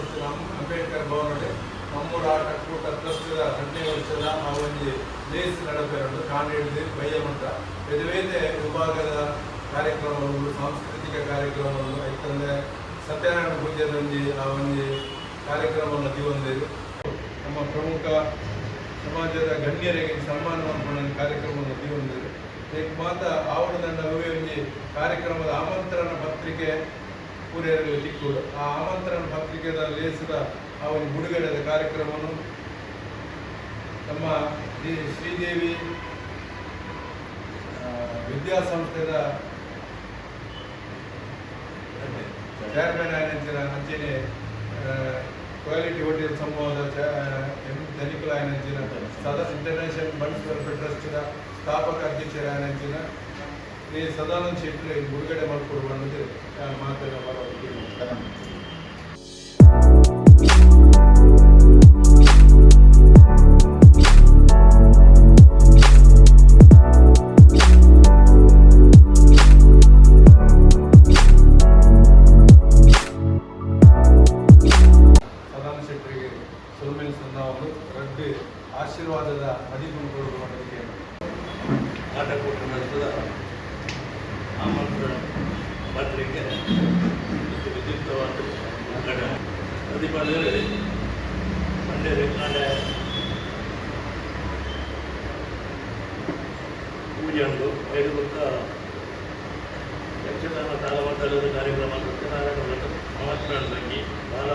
ಕೊಡ್ತಿನ ಅಂಬೇಡ್ಕರ್ ಭವನಡೆ ನಮ್ಮೂರ ಆಟ ಕೂಟ ಟ್ರಸ್ಟ್ದ 2ನೇ ವರ್ಷದ ಆ ಒಂಜಿ ಲೇಸ್ ನಡಪೆರಡು ಕಾಂಡೆ ಹಿಡಿದು ಬಯ್ಯ ಮಟ್ಟ ಬೇತೆ ಬೇತೆ ವಿಭಾಗದ ಕಾರ್ಯಕ್ರಮಗಳು, ಸಾಂಸ್ಕೃತಿಕ ಕಾರ್ಯಕ್ರಮಗಳು, ಯಾಕಂದ್ರೆ ಸತ್ಯನಾರಾಯಣ ಪೂಜೆದ ಒಂಜಿ ಆ ಒಂಜಿ ಕಾರ್ಯಕ್ರಮವನ್ನು ದಿವೊಂದೇರು. ನಮ್ಮ ಪ್ರಮುಖ ಸಮಾಜದ ಗಣ್ಯರಿಗೆ ಸನ್ಮಾನ ಮಲ್ಪುನ ಕಾರ್ಯಕ್ರಮವನ್ನು ದಿವೊಂದೇರು. ಏಕ್ ಮಾತ ಆವಡದಂಡ ಅವೇ ಒಂಜಿ ಕಾರ್ಯಕ್ರಮದ ಆಮಂತ್ರಣ ಪತ್ರಿಕೆ ಪೂರೇರು ತಿಕ್ಕುಡು. ಆ ಆಮಂತ್ರಣ ಪತ್ರಿಕೆದ ಲೇಸದ ಆ ಒಂದು ಬಿಡುಗಡೆದ ಕಾರ್ಯಕ್ರಮವನ್ನು ನಮ್ಮ ಶ್ರೀದೇವಿ ವಿದ್ಯಾಸಂಸ್ಥೆದ ಚೇರ್ಮನ್ ಆಯಿನಂಚಿನ, ಅಂಚೆನೆ ಕ್ವಾಲಿಟಿ ಹೋಟೆಲ್ ಸಮೂಹದ ಎಂ ಧನಿಕುಲ ಆಯಿನಂಚಿನ, ಸದಾ ಇಂಟರ್ನ್ಯಾಷನಲ್ ಬಂಟ್ಸ್ ವೆಲ್ಫೇರ್ ಟ್ರಸ್ಟ್ನ ಸ್ಥಾಪಕ ಅಧ್ಯಕ್ಷರಾಯಿನಂಚಿನ ಶ್ರೀ ಸದಾನಂದ ಶೆಟ್ಟಿ ಬಿಡುಗಡೆ ಮಾಡಿಕೊಡುವ ಅನ್ನೋದು ಮಾತನ್ನ ಬರೋದಕ್ಕೆ. ಸದಾನಂದ ಶೆಟ್ಟರಿಗೆ ಸೊಲ್ಮೆನ್ ಸಂದಾವಲು ರಡ್ಡು ಆಶೀರ್ವಾದದ ಮದಿಪುನು ಕೊಡುವ ಅನ್ನೋದಕ್ಕೆ. ಆಟಕೂಟ ನಡೆಸಿದ ಆಮಂತ್ರಣ ಪತ್ರಿಕೆ ಮತ್ತು ವಿದ್ಯುಕ್ತವಾದ ಉದ್ಘಾಟನೆ. ಪ್ರತಿಪಾದಕರು ಮಂಡ್ಯ ಕಾಂಡೆ ಪೂಜೆ ಉಂಟು. ಐದು ಗೊತ್ತ ಯಕ್ಷಗಾನ ತಾಳಮದ್ದಳೆದ ಕಾರ್ಯಕ್ರಮ, ಸತ್ಯನಾರಾಯಣ ವ್ರತ ಮಹಾತ್ಮ ಸಂಗಿ ಬಾಲ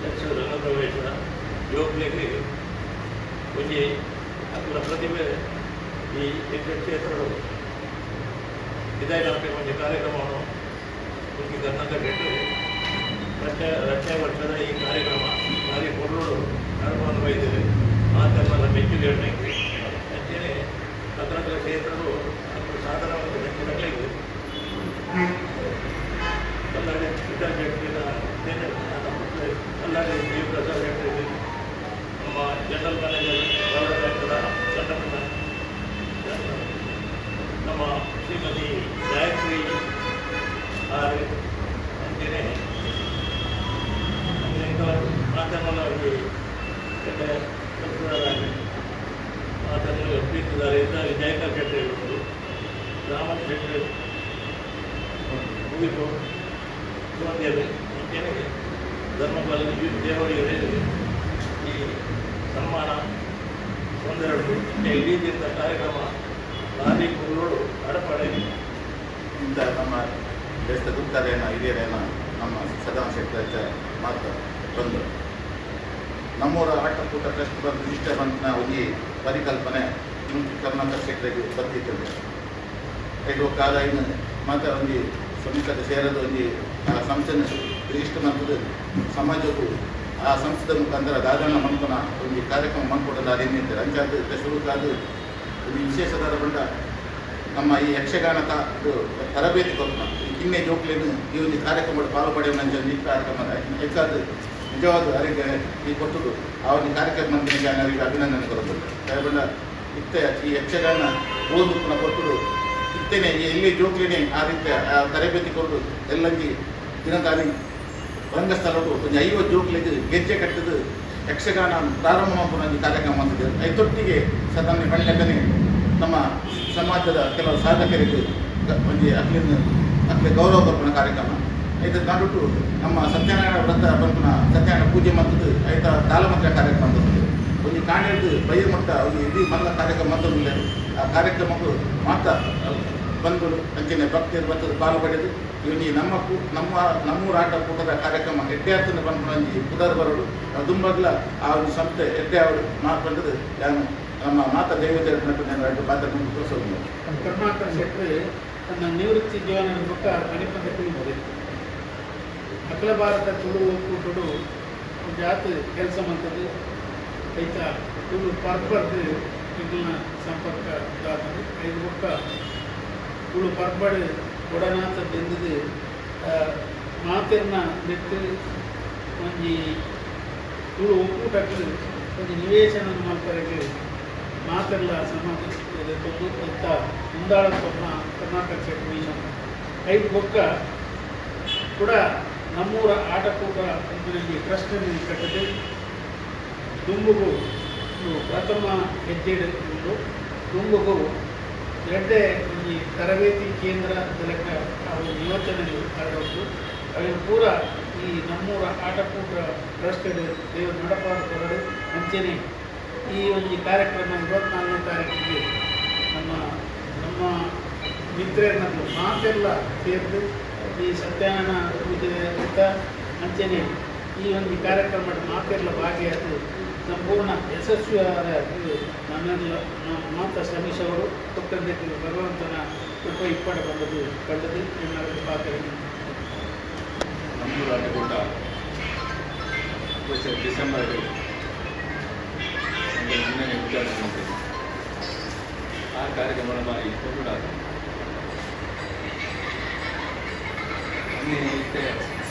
ಯಕ್ಷ ರಂಗಪ್ರವೇಶ, ಜೋಕ್ಲೆಗ್ ಒಂಜಿ ಅಕುಲ ಪ್ರತಿಭೆ ಈ ಯಕ್ಷಕ್ಷೇತ್ರಡು ಇದಾಯಿನ ಒಂಜಿ ಕಾರ್ಯಕ್ರಮವನ್ನು ಒಂಜಿ ಕರ್ನಾಟಕ ರಕ್ಷೆ ರಕ್ಷೆ ವರ್ಷದ ಈ ಕಾರ್ಯಕ್ರಮ ಭಾರಿ ಪೊರ್ಲುಡು ನಡ್ಕೊಂಡು ಬೈದೇವೆ. ಮಾಧ್ಯಮದ ಮೆಚ್ಚುಗೆ ಅಂಚನೆ ಕರ್ನಾಟಕ ಕ್ಷೇತ್ರಡು ಅಕ್ಕುಲು ಸಾಧನವನ್ನು ಮೆಚ್ಚಿನಕ್ಲೆಗ್ ಕಲ್ಲಾಡಿ ವಿಠಲ್ ಶೆಟ್ಟಿನ, ಕಲ್ಲಾಡಿ ಜೀವಪ್ರಸಾದ್ ಶೆಟ್ಟಿ, ನಮ್ಮ ಜನರಲ್ ಮ್ಯಾನೇಜರ್ ಗೌಡ ಬ್ಯಾಂಕ್ದ ಚನ್ನಪ್ಪನ, ನಮ್ಮ ಶ್ರೀಮತಿ ಗಾಯತ್ರಿ ಆರ್, ಅಂಚನೆ ಮಾಧ್ಯಮವಾಗಿ ಕೆಲಸದಾರ ಮಾತನ್ನು ಪ್ರೀತಿದ್ದಾರೆ ಇದ್ದಾಗ ಜಯಕರ್ ಶೆಟ್ಟಿ ಇರ್ಬೋದು, ರಾಮನ್ ಶೆಟ್ಟಿ ಮುಗಿತು ಸುವಂತಿಯಲ್ಲಿ, ಅಂಚನೆ ಧರ್ಮಪಾಲ ದೇವಳಿಗೆ ಈ ಸನ್ಮಾನ ತೊಂದರೆ ಉಂಟು. ಇಡೀ ದಿನದ ಕಾರ್ಯಕ್ರಮ ಭಾರಿ ಪೊರ್ಲುಡು ನಡಪಡೆ. ಇಂಥ ನಮ್ಮ ದೇಶದ ಗುಪ್ತರೇನ ಹಿರಿಯರೇನ ನಮ್ಮ ಸದಾನಂದ ಶೆಟ್ಟಿ ಮಾತು ಬಂದರು. ನಮ್ಮೂರ ಆಟಕೂಟ ಟ್ರಸ್ಟ್ ಬಂದು ಇಷ್ಟ ಬಂತ ಒಂಜಿ ಪರಿಕಲ್ಪನೆ ಮುಂಚೆ ಕರ್ನಾಟಕ ಶೆಟ್ಟರಿಗೆ ಬತ್ತಿತ್ತು. ಐದು ಕಾಲ ಇನ್ನು ಮಾತ ಒಂಜಿ ಸಂಸ್ಥೆ ಸೇರೋದು, ಒಂಜಿ ಆ ಸಂಸ್ಥೆನ ರಿಜಿಸ್ಟರ್ ಮಂತದ್ದು, ಸಮಾಜಕ್ಕೂ ಆ ಸಂಸ್ಥೆದ ಮುಖಾಂತರ ದಾದಣ್ಣ ಮನ್ಪುನ ಒಂಜಿ ಕಾರ್ಯಕ್ರಮ ಮನ್ಕೊಡೋದು ಅದೇನಿರ್ತಾರೆ. ಅಂಚಾದ ಶುರುಕಾದ ಒಂದು ವಿಶೇಷದಾದ ಬಂಡ ನಮ್ಮ ಈ ಯಕ್ಷಗಾನ ತರಬೇತಿ ಕೊರ್ಪುನ ಈ ಕಿನ್ನೆ ಜೋಕ್ಲೆನ್ ಈ ಒಂದು ಕಾರ್ಯಕ್ರಮ ಪಾಲು ಪಡೆಯುವ ಒಂಜಿ ಕಾರ್ಯಕ್ರಮ ಹೆಚ್ಚಾದ ನಿಜವಾದ ಅರಿಗೆ ಈ ಕೊಟ್ಟುದು ಆ ಒಂದು ಕಾರ್ಯಕ್ರಮ ಮಂತ್ರಿಗೆ ಅವರಿಗೆ ಅಭಿನಂದನೆ ಕೊರತು. ದಯಬಂಡ ಇತ್ತೆ ಈ ಯಕ್ಷಗಾನ ಓದುಪುನ ಕೊಟ್ಟುದು ಇತ್ತೇನೆ ಈ ಎಲ್ಲಿ ಜೋಕ್ಲಿನೇ ಆ ರೀತಿ ಆ ತರಬೇತಿ ಕೊಟ್ಟು ಎಲ್ಲಂಜಿ ದಿನದಾನಿ ರಂಗಸ್ಥಳಡು ಒಂಜಿ 50 ಜೋಕ್ಲಿಗೆ ಗೆಜ್ಜೆ ಕಟ್ಟದು ಯಕ್ಷಗಾನ ಪ್ರಾರಂಭ ಮಲ್ಪುನ ಒಂಜಿ ಕಾರ್ಯಕ್ರಮ ಮಂತಿದೆ. ಐತೊಟ್ಟಿಗೆ ಸದನ್ನಿ ಬಳ್ಳೆಕನೆ ನಮ್ಮ ಸಮಾಜದ ಕೆಲವು ಸಾಧಕರಿಗೆ ಒಂಜಿ ಅಕ್ಲಿನ ಅಕ್ಲೆ ಗೌರವ ಕೊರ್ಪುನ ಕಾರ್ಯಕ್ರಮ. ಐತ ನಡುಟು ನಮ್ಮ ಸತ್ಯನಾರಾಯಣ ವ್ರತ ಪನ್ಪುನ ಸತ್ಯನಾರಾಯಣ ಪೂಜೆ ಮಂತದ್ದು, ಐತ ತಾಳಮಂತ್ರ ಕಾರ್ಯಕ್ರಮ ಅಂತದ್ದು ಒಂಜಿ ಕಾಣೆರ್ದು ಬಯ್ಯ ಮಟ್ಟ ಒಂಜಿ ಇಡೀ ಮಲ್ಲ ಕಾರ್ಯಕ್ರಮ ಮಂತೊಂದುಲ್ಲೆರ್. ಆ ಕಾರ್ಯಕ್ರಮಕ್ಕೂ ಮಾತ ಬಂಧುಗಳು ಅಂಚನೆ ಭಕ್ತಿಯರು ಬತ್ತದ ಪಾಲು ಪಡೆದು ಈ ಒಂಜಿ ನಮ್ಮ ನಮ್ಮ ನಮ್ಮೂರ ಆಟ ಕೂಟದ ಕಾರ್ಯಕ್ರಮ ಎಡ್ಡೆ ಆತನ ಪನ್ಪುನ ಒಂಜಿ ಪುದರ್ ಬರೋಡು, ದುಂಬಗ್ಲ ಆ ಒಂದು ಸಂಸ್ಥೆ ಎಡ್ಡೆ ಅವರು ಮಾತಂಡದು ಯಾನು ನಮ್ಮ ಮಾತ ದೇವತೆ ಎರಡು ಪಾತ್ರ ಮುಂದೆ. ಕರುಣಾಕರ್ ಶೆಟ್ಟರು ತನ್ನ ನಿವೃತ್ತಿ ಜೀವನದ ಬೊಕ್ಕ ಮಣಿಪಂದ ಕುಳಿಬೋದು. ಅಖಿಲ ಭಾರತ ತುಳು ಒಕ್ಕೂಟಡು ಜಾತ ಕೆಲಸ ಮಂತದ್ದು. ಐತ ತುಳು ಪರ್ಬರ್ದು ಎಂಕಲ್ನ ಸಂಪರ್ಕ ದಾತಂದು. ಐದು ಬೊಕ್ಕ ತುಳು ಪರ್ಬಡ್ ಒಡನಾಥ ಬೆಂದದು ಮಾತೆರ್ನ ನೆಟ್ಟು ಒಂಜಿ ತುಳು ಒಕ್ಕೂಟಕ್ಕೆ ಒಂಜಿ ನಿವೇಶನ ಮಲ್ಪರೆಗೆ ಮಾತೆರ್ಲ ಸಮಾಜ ದೆತ್ತೊಂದು ಐತ ಮುಂದಾಳತ್ವನ ಕರ್ನಾಟಕ ಶೆಟ್ಟಿ ವಹಿಸೊಂದು. ಐದು ಬೊಕ್ಕ ಕೂಡ ನಮ್ಮೂರ ಆಟಕೂಟ ಟ್ರಸ್ಟ್ ಕಟ್ಟಿದೆ ದುಂಬುಗು ಪ್ರಥಮ ಹೆಜ್ಜೆ ಉಂಟು. ದುಂಬುಗು ಎಡ್ಡೆ ಈ ತರಬೇತಿ ಕೇಂದ್ರ ಲೆಕ್ಕ ಅವು ಯೋಚನೆ ಉಂಟು. ಅವಿನ ಪೂರ ಈ ನಮ್ಮೂರ ಆಟಕೂಟ ಟ್ರಸ್ಟ್ ದೇವರು ನಡಪಾಡು ಕೊರಡು ಅಂಚನೆ ಈ ಒಂದು ಕಾರ್ಯಕ್ರಮ 24ನೇ ತಾರೀಕಿಗೆ ನಮ್ಮ ನಮ್ಮ ಮಿತ್ರರನ್ನು ಮಾತೆಲ್ಲ ಸೇರಿದು ಈ ಸತ್ಯನಾರಾಯಣ ಪೂಜೆ ಅಂತ ಅಂಚನೆ ಈ ಒಂದು ಕಾರ್ಯಕ್ರಮ ಮಾತೆಲ್ಲ ಭಾಗಿಯಾದ ಸಂಪೂರ್ಣ ಯಶಸ್ವಿಯಾದ ನನ್ನೆಲ್ಲ ಮಾತ ಶ್ರಮಿಸವರು ಕೊಟ್ಟಂತೆ ಭಗವಂತನ ಕೃಪೆ ಇಪ್ಪಡ ಬಂದದ್ದು ಕಂಡದ್ದು ಎನ್ನರಲ್ಲಿ ಪಾತ್ರ. ನಮ್ಮೂರ ಆಟಕೂಟ ವರ್ಷ ಡಿಸೆಂಬರ್ ನಿನ್ನೆ ಉದ್ಘಾಟನೆ ಮಾಡಿದೆ. ಆ ಕಾರ್ಯಕ್ರಮ ಬಾರಿ ಕೂಡ ಅನ್ನಿ ಇತ್ತೆ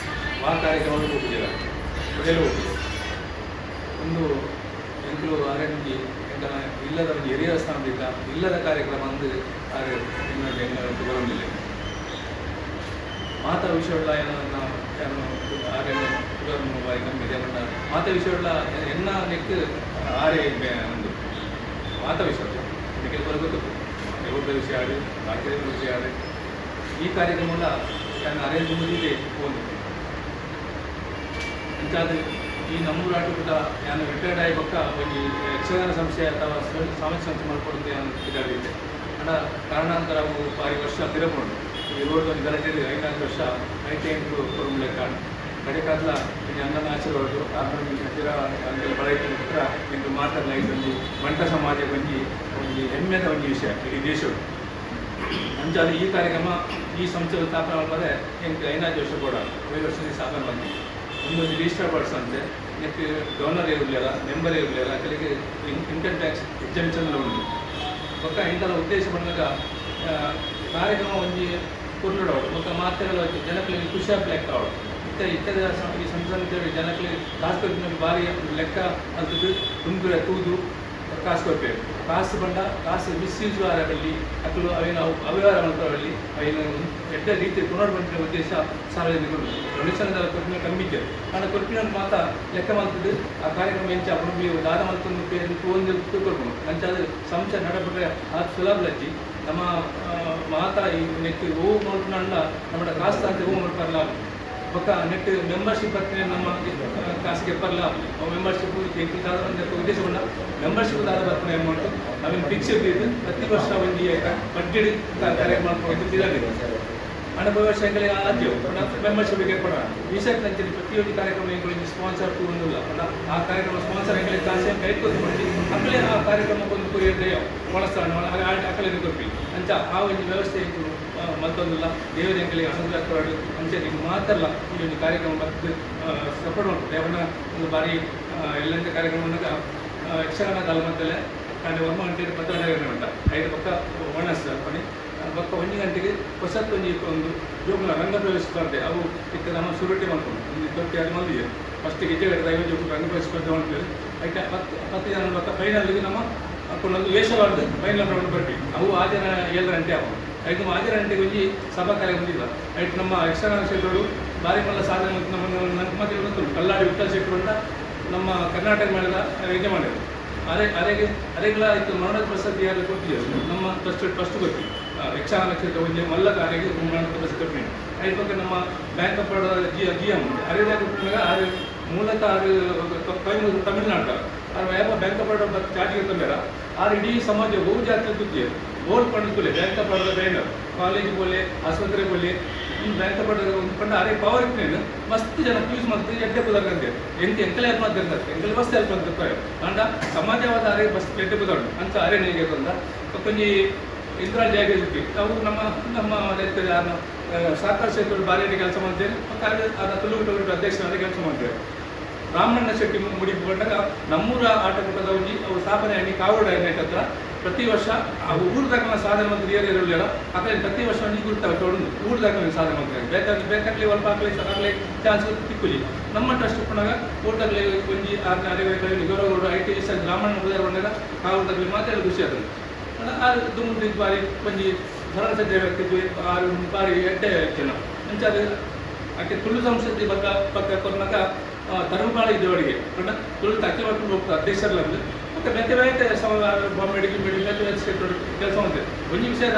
ಆ ಕಾರ್ಯಕ್ರಮ ಹೋಗುದಿಲ್ಲ ಮೊದಲು ಹೋಗುದು ಒಂದು ಎಂಕುಲು ಆರೆಂಜಿ ಎಂಕಲ ಇಲ್ಲದ ಒಂದು ಹಿರಿಯ ಸ್ಥಾನದಿಂದ ಇಲ್ಲದ ಕಾರ್ಯಕ್ರಮ ಅಂದು ಆರು ಎಂಗಳ ಬರೋದಿಲ್ಲ. ಮಾತಾ ವಿಷಯಗಳ ಏನು ಆರೆ ಬಾರಿ ಕಮ್ಮಿ ಇದೆ. ಮಾತಾ ವಿಷಯಗಳ ಎನ್ನ ನೆಕ್ ಆರೆ ಒಂದು ಮಾತಾ ವಿಷಯ ನಿಖಿಲ್ ಬರ ಗೊತ್ತು ದೇವ್ರದ ವಿಷಯ ಆಡಿ ಬಾಕಿ ವಿಷಯ ಆಡಿ ಈ ಕಾರ್ಯಕ್ರಮ ನಾನು ಅರೇಂಜ್ ಮುಗಿದೆ ಒಂದು ಅಂಚಾದ ಈ ನಮ್ಮೂರ ಆಟಕೂಟ ನಾನು ರಿಟೈರ್ಡ್ ಆಗಿ ಬಕ್ಕ ಒಂಜಿ ಯಕ್ಷಗಾನ ಸಂಸ್ಥೆ ಅಥವಾ ಸಾಮಾಜಿಕ ಸಂಸ್ಥೆ ಮಾಡ್ಕೊಡುತ್ತೆ ಇದಾಗಿದೆ. ಹಣ ಕಾರಣಾಂತರ ಅವು ಬಾರಿ ವರ್ಷ ತಿರಕೊಂಡು ಈ ರೋಡ್ ಒಂದು ಗಲಾಟೆ 5-4 ವರ್ಷ ಐತೆ ಎಂಟು ಕೊಡುಂಬಳೆ ಕಾರಣ ಕಡೆಕಾದ್ಲ ಈ ಅಣ್ಣನ ಆಶೀರ್ವಾದ ಆರ್ನೂರು ಹತ್ತಿರ ಅಂಗೆಲ್ಲ ಬಳ ಹತ್ರ ಎಂದು ಮಾತಾಡಲ ಇದೊಂದು ಬಂಟ ಸಮಾಜ ಒಂಜಿ ಒಂಜಿ ಹೆಮ್ಮೆದ ಒಂಜಿ ವಿಷಯ ಇಡೀ ದೇಶವು. ಅಂಚಾದ ಈ ಕಾರ್ಯಕ್ರಮ ಈ ಸಂಸ್ಥೆ ಸ್ಥಾಪನೆ ಮಾಡಿದ್ರೆ ಎಂಟು 5-4 ವರ್ಷ ಕೂಡ 5 ವರ್ಷದ ಸ್ಥಾಪನೆ ಬಂದಿದೆ. ಒಂದೊಂದು ರಿಜಿಸ್ಟರ್ ಬಾರ್ಡ್ಸ್ ಅಂತೆ ನೆಕ್ಸ್ಟ್ ಡೋನರ್ ಇರಲಿಲ್ಲ, ಮೆಂಬರ್ ಇರಲಿಲ್ಲ, ಕೆಲಗೆ ಇನ್ಕಮ್ ಟ್ಯಾಕ್ಸ್ ಎಕ್ಸೆಂಪ್ಷನ್ ಉಂಟು. ಬೊಕ್ಕ ಇಂಥಲ್ಲ ಉದ್ದೇಶ ಬಂದಾಗ ಕಾರ್ಯಕ್ರಮ ಒಂಜಿ ಕುರ್ಲುಡವಳು ಬೊಕ್ಕ ಮಾತೆಲ್ಲ ಜನಗಳಿಗೆ ಖುಷಿ ಲೆಕ್ಕ ಅವಳು ಇತ್ತ ಇತ್ತದ ಈ ಸಂಸ್ಥೆ ಜನಗಳಿಗೆ ಕಾಸು ಕೊಟ್ಟಿನ ಭಾರಿ ಲೆಕ್ಕ ಅಂತದ್ದು ತುಂಬಿರ ತೂದು ಕಾಸು ಕೊಡ್ಬೇಕು. ಕಾಸು ಬಂಡ ಕಾಸು ಮಿಸ್ಯೂಸ್ ಆರಬಲ್ಲಿ ಅಕ್ಕಲು ಅವೇನು ಅವ್ಯವಹಾರ ಮಾಡ್ತಾರಲ್ಲಿ ಅವೇನು ಎಡ್ಡ ರೀತಿ ಪುನರ್ಬಂಟಿನ ಉದ್ದೇಶ ಸಾರ್ವಜನಿಕರು ಡೊನೇಷನ್ ಕೊಟ್ಟಿನ ಕಮ್ಮಿ ಇದ್ದರು ಕಾರಣ ಕೊಟ್ಟಿನ ಮಾತ ಲೆಕ್ಕ ಮಾಡ್ತದ್ದು ಆ ಕಾರ್ಯಕ್ರಮ ಎಂಚ ಅಪ್ಪು ದಾದ ಮಲ್ತೊಂದು ಒಂದು ಕೊಡ್ಬೋದು. ಅಂಚಾದ ಸಂಸ್ಥೆ ನಡಬಿಟ್ರೆ ಅದು ಸುಲಭ ಲಜ್ಜಿ ನಮ್ಮ ಮಾತಾ ಈ ನೆಟ್ ಹೂವು ಮಾಡ್ಕೊಂಡ ನಮ್ಮ ಕಾಸು ಅಂತ ಹೂವು ಮಾಡ್ಪಾರಲ್ಲ ಬೊಕ್ಕ ನೆಟ್ ಮೆಂಬರ್ಶಿಪ್ ಹತ್ತಿರ ನಮ್ಮ ಕಾಸಿಗೆ ಬರಲ್ಲ. ಮೆಂಬರ್ಶಿಪ್ ಉದ್ದೇಶ ಮೆಂಬರ್ಶಿಪ್ ದಾದ ಬರ್ತದೆ ಅಮೌಂಟ್ ಅವಿನ ಫಿಕ್ಸ್ ಇದ್ದು ಪ್ರತಿ ವರ್ಷ ಒಂದು ಬಡ್ಜೆಟ್ ಕಾರ್ಯಕ್ರಮ ಮಾಡ್ಕೊಂಡು ಹಣ ವರ್ಷ ಎಂಗಳಿಗೆ ಆದ್ಯವು ಮೆಂಬರ್ಶಿಪ್ಗೆ ಕೊಡೋಣ. ಈ ನಂತರ ಪ್ರತಿಯೊಂದು ಕಾರ್ಯಕ್ರಮ ಎಂಗಳಿಗೆ ಸ್ಪಾನ್ಸರ್ ಒಂದಿಲ್ಲ ಆ ಕಾರ್ಯಕ್ರಮ ಸ್ಪಾನ್ಸರ್ ಎಂಗಳಿಗೆ ಕಾಸು ಕೈ ಕೊಟ್ಟು ಅಕ್ಕಲೆ ಆ ಕಾರ್ಯಕ್ರಮಕ್ಕೆ ಒಂದು ಕೊರಿಯರ್ ಬಳಸ್ತಾನೆ ಅಕ್ಕಲೆ ಕೊಪ್ಪಿ ಅಂಚ ಆ ಒಂದು ವ್ಯವಸ್ಥೆ ಮತ್ತೊಂದಿಲ್ಲ. ದೇವರ ಎಂಗಳಿಗೆ ಅನುಗ್ರಹ ಕೊಡೋದು ಅಂಚೆ ನಿಮ್ಗೆ ಮಾತ್ರಲ್ಲ ಈ ಒಂದು ಕಾರ್ಯಕ್ರಮ ಮತ್ತು ಸಪೋರ್ಟ್ ಮಾಡ್ತಾರೆ. ದೇವನ ಒಂದು ಬಾರಿ ಎಲ್ಲಂತ ಕಾರ್ಯಕ್ರಮ ಯಕ್ಷಗಾನ ಕಾಲ ಕಾಂಡೆ 1 ಗಂಟೆ 10 ಗಂಟೆ ಉಂಟ ಐದು ಪಕ್ಕ ಒಣಸ್ ಪಣಿ ಬೊಕ್ಕ 1 ಗಂಟೆಗೆ ಹೊಸತ್ತು ಒಂಜಿ ಒಂದು ಜೋಕುಲ ರಂಗಪ್ರವೇಶ ಸ್ಪರ್ಧೆ ಅವು ಇತ್ತೆ ನಮ್ಮ ಸುರುಟಿ ಮಾಡ್ಕೊಂಡು ಒಂದು ತೊಟ್ಟಿ ಅದು ಮಂದಿದೆ ಫಸ್ಟಿಗೆ ಗೆಜ್ಜೆ ಕಟ್ಟದ 50 ಜೋಕುಲು ರಂಗಪ್ರವೇಶ ಸ್ಪರ್ಧೆ ಮಾಡ್ತೀವಿ. ಐತೆ 10 ಜನ ಬೊಕ್ಕ ಫೈನಲ್ಗೆ ನಮ್ಮ ಒಂದು ವೇಷವಾರ್ದು ಫೈನಲ್ ರೌಂಡ್ ಬರ್ತೀವಿ. ಅವು 6 7 ಗಂಟೆ ಅವು ಐದು 6 ಗಂಟೆಗೆ ಒಂಜಿ ಸಭಾ ಕಾರ್ಯ ಬಂದಿಲ್ಲ. ಐಟ್ ನಮ್ಮ ಯಕ್ಷಗಾನ ಕ್ಷೇತ್ರಗಳು ಭಾರಿ ಮಲ್ಲ ಸಾಧನೆ ನಮ್ಮ ಮತ್ತೆ ಗೊತ್ತುಂಟು ಕಲ್ಲಾಡಿ ವಿಠ್ಠಲ್ ಶೆಟ್ಟರು ಅಂತ ನಮ್ಮ ಕರ್ನಾಟಕ ಮೇಳದ ಯಜಮಾನರು ಅರೆ ಅರೆಗೆ ಅರೆಗಳ ಇತ್ತು ಮರಣದ ಪ್ರಸಕ್ತಿ ಯಾರು ಕೊಟ್ಟಿದ್ದಾರೆ ನಮ್ಮ ಫಸ್ಟ್ ಫಸ್ಟ್ ಗೊತ್ತಿ ಯಕ್ಷಗಾನ ಕ್ಷೇತ್ರ ಒಂಜಿ ಮಲ್ಲ ಕಾರ್ಯಕ್ಕೆ ಮರಣದ ಪ್ರಶಸ್ತಿ ಕೊಟ್ಟಿನಿ. ಐದು ಪಕ್ಕ ನಮ್ಮ bank of Baroda G G M ಅರೆದಾಗ ಕೊಟ್ಟಿನಾಗ ಆರು ಮೂಲತಃ ಆರು ತಮಿಳುನಾಡು ಆರು ಯಾವ ಬ್ಯಾಂಕ್ ಆಫ್ ಬರೋಡ ಚಾರ್ಜ್ ಇರ್ತಂಬೇರ ಆರು ಇಡೀ ಸಮಾಜ ಬಹು ಜಾತಿ ತುಜ್ಜೆ ಬೋರ್ಡ್ ಪಂಡಿತುಲೆ bank of Baroda banner college ಬೋಲೆ ಆಸ್ಪತ್ರೆ ಬೋಲೆ ಬ್ಯಾಂಕ್ ಆಫ್ ಬರೋಡ ಒಂದು ಪಂಡ ಅರೆ ಪವರ್ ಇರ್ತೇನೆ ಮಸ್ತ್ ಜನ ಯೂಸ್ ಮಾಡ್ತಾರೆ ಎಡ್ಡೆ ಪುದರ್ಗಂತೆ ಎಂತ ಎಂಕಲೆ ಹೆಲ್ಪ್ ಮಾಡ್ತಿರ್ತಾರೆ ಎಂಕಲೆ ಮಸ್ತ್ ಹೆಲ್ಪ್ ಮಾಡ್ತಿರ್ತಾರೆ ಅಂಡ ಸಮಾಜವಾದ ಅರೆ ಬಸ್ ಎಡ್ಡೆ ಪುದರ್ ಅಂತ ಅರೆ ನಿಮಗೆ ತಂದ ಕೊಂಜಿ ಇಂದಿರಾ ಜಾಗೃತಿ ನಾವು ನಮ್ಮ ನಮ್ಮ ಸಹಕಾರ ಕ್ಷೇತ್ರದಲ್ಲಿ ಭಾರಿ ಕೆಲಸ ಮಾಡ್ತೇವೆ. ಮತ್ತು ತುಳುಗುಟ ಅಧ್ಯಕ್ಷರಾದ ಕೆಲಸ ಮಾಡ್ತೇವೆ. ರಾಮಣ್ಣ ಶೆಟ್ಟಿ ಮುಡಿಪು ಬಂದಾಗ ನಮ್ಮೂರ ಆಟಕೂಟದ ಒಂಜಿ ಅವು ಸ್ಥಾಪನೆ ಆಗಿ ಕಾವಡ ಹತ್ರ ಪ್ರತಿ ವರ್ಷ ಆ ಊರು ದಾಖಲ ಸಾಧನೆ ಮಂತ್ರಿ ಏರ್ ಇರಲಿಲ್ಲ ಅಕಲೆ ಪ್ರತಿ ವರ್ಷ ಒಂಜಿ ಗುರ್ತಾವೆ ತೊಡಂದು ಊರು ದಾಖಲೆ ಸಾಧನೆ ಮಂತ್ರಿ ಬೇಕಾದ್ರೆ ಬೇಕಾಗ್ಲಿ ಒಲ್ಪ ಹಾಕ್ಲಿ ಆಗಲಿ ಚಾನ್ಸ್ ತಿಕ್ಕುಜಿ ನಮ್ಮ ಟ್ರಸ್ಟ್ ಉಪ್ಪುನಾಗ ಊಟಗ್ಲಿ ಒಂಜಿ ಅರೆ ಗೌರವ I T S Ramanna ಉದಯ ಬಂದಾಗ ಕಾವಡದಾಗಲಿ ಮಾತಾಡಿ ಖುಷಿ ಆತದೆ. ಆ ದುಮ್ಮು ಬಾರಿ ಒಂಜಿ ಸರಳ ಸಜ್ಜೆ ವ್ಯಕ್ತಿತ್ವ ಆರು ಬಾರಿ ಎಡ್ಡೆ ಜನ ಅಂಚಾದ ಆಕೆ ತುಳು ಸಂಸ್ಕೃತಿ ಬಕ್ಕ ಪಕ್ಕ ಕೊರ್ನಗ ಧರ್ಮಪಾಳ ಇದ್ದವರಿಗೆ ಪಂಡ ತುಳು ಅಖಿಲ ಭಾರತ ಅಧ್ಯಕ್ಷರ್ಲಂದು ಮತ್ತೆ ಬೇತೆ ಬೇತೆ ಸಮ ಬಾಂಬೆ ಗಿಂಬೆ ಬೇತೆ ಬೇತೆ ಸ್ಟೇಟ್ ಕೆಲಸ ಉಂಟು. ಒಂಜಿ ವಿಷಯ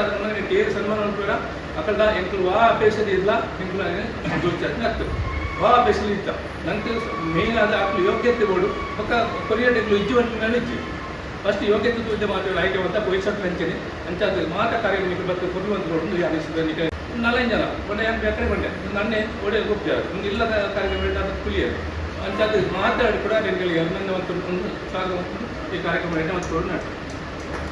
ಏರ್ ಸನ್ಮಾನ ಉಂಟು ಅಕಲ್ದ ಎಂಕುಲು ವಾ ಅಪೇಕ್ಷೆ ಇಲ್ಲ, ಎಂಕುಲು ಅತ್ತು ವಾ ಅಪೇಕ್ಷೆ ಇತ್ತ. ನಂಗೆ ಮೇನ್ ಆದ ಅಕ್ಲು ಯೋಗ್ಯತೆ ಬೋಡು. ಬೊಕ್ಕ ಕೊರಿಯಡ್ ಎಂಕುಲು ಇಜ್ಜಿ ಒಂದು ಇಜ್ಜಿ. ಫಸ್ಟ್ ಯೋಗ್ಯತೆ ತೂತೆ ಮಾತ್ರ ಆಯ್ಕೆ ಅಂತ ಪೊಯ್ಸತ್ ಅಂಚನೆ ಅಂಚಾದ ಮಾತ ಕಾರ್ಯಕ್ರಮಕ್ಕೆ ಬತ್ತು ಕೊಡುವಂತ ಬೋಡು. ನಾಲ್ಕೈದು ಜನ ಮೊನ್ನೆ ಏನು ಬೇಕಾದ್ರೆ ಬಂಡೆ ನನ್ನೆ ಒಡೆ ಹೋಗ್ತಾರೆ ಒಂದು ಇಲ್ಲದ ಕಾರ್ಯಕ್ರಮ ಕುಲಿಯರು. ಅಂಚಾದ ಮಾತಾಡಿ ಕೂಡ ನಿಮಗೆ ಅಭಿನಂದನೆ ಒಂದು ಸ್ವಾಗತ. ಈ ಕಾರ್ಯಕ್ರಮ ಒಂದು ನಾಟು.